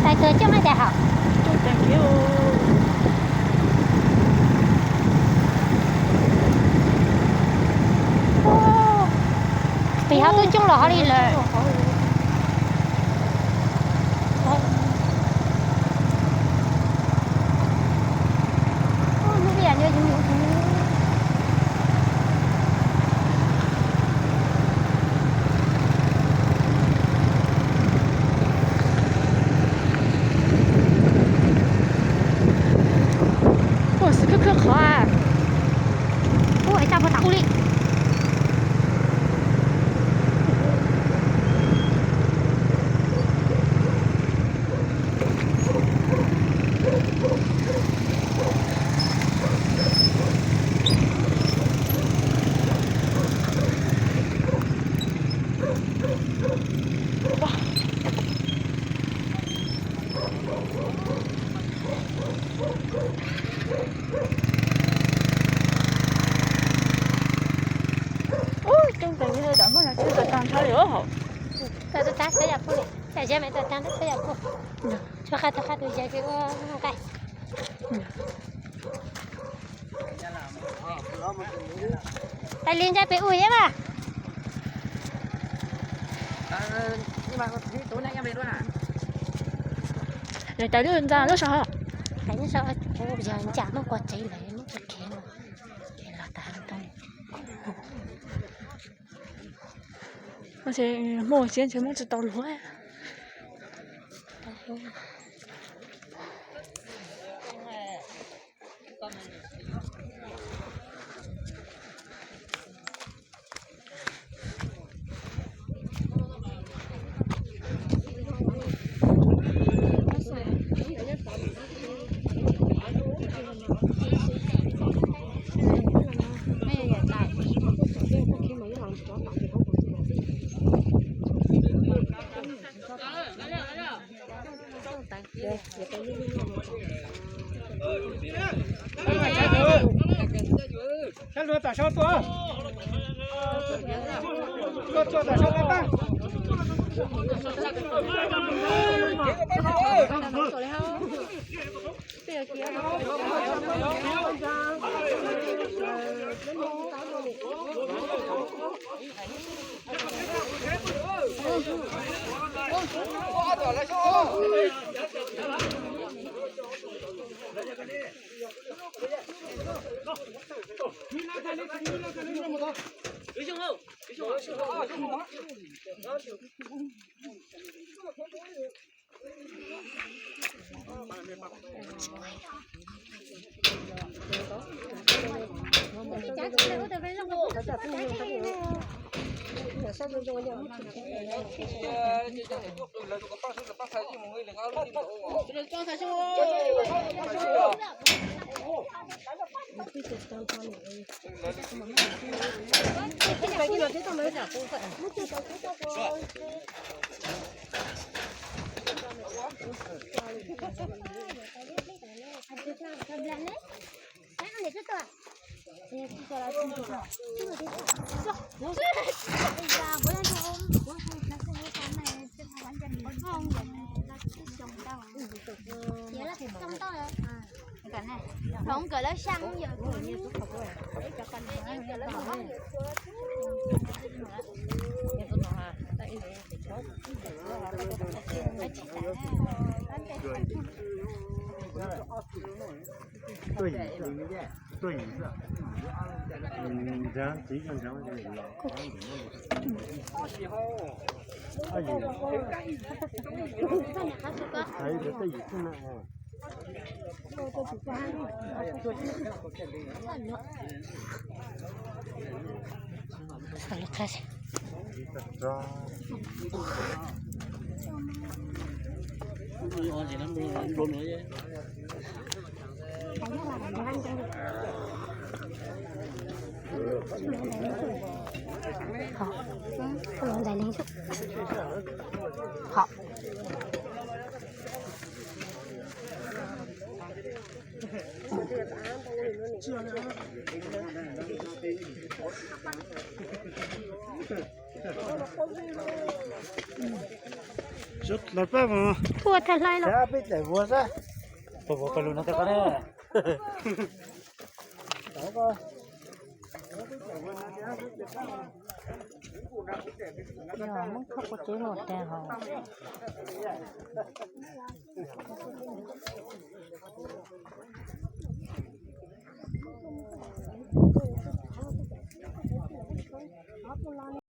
Tais tuag coob ib tais hauv. Pem hauv tuaj coob los hauv li lawm. Ua xwb khwb khwb qhov. Ua ib tag puag tom ub li. Ub, coob tes li, tam muaj no tsis tau tag nrho li os. Tau tag peb yam pug li, tam zeb me tau tag peb yam pug. Tshuav qab tau qab tus zeb ces ua nqaij. Tais li ntsa pem ub yeb mas. Tais li ntsa lub sau. Tais li sau, yog ntsa muab kua tsev lawm muab tso kev no. Ces los tas tau. Hmoob siab ntshe muab tsis tau luag. Saib luag tam sab tuaj, tuaj tuaj tam sab pab pab. Hloov nkawd lawv xya mus yawm. Lawv pab mas. Ua tag hlais los. Peb tlaim vuas xwb. Pab vuas pab lus no tag koj ne. Yog muab khob kua tsev los tag hauv.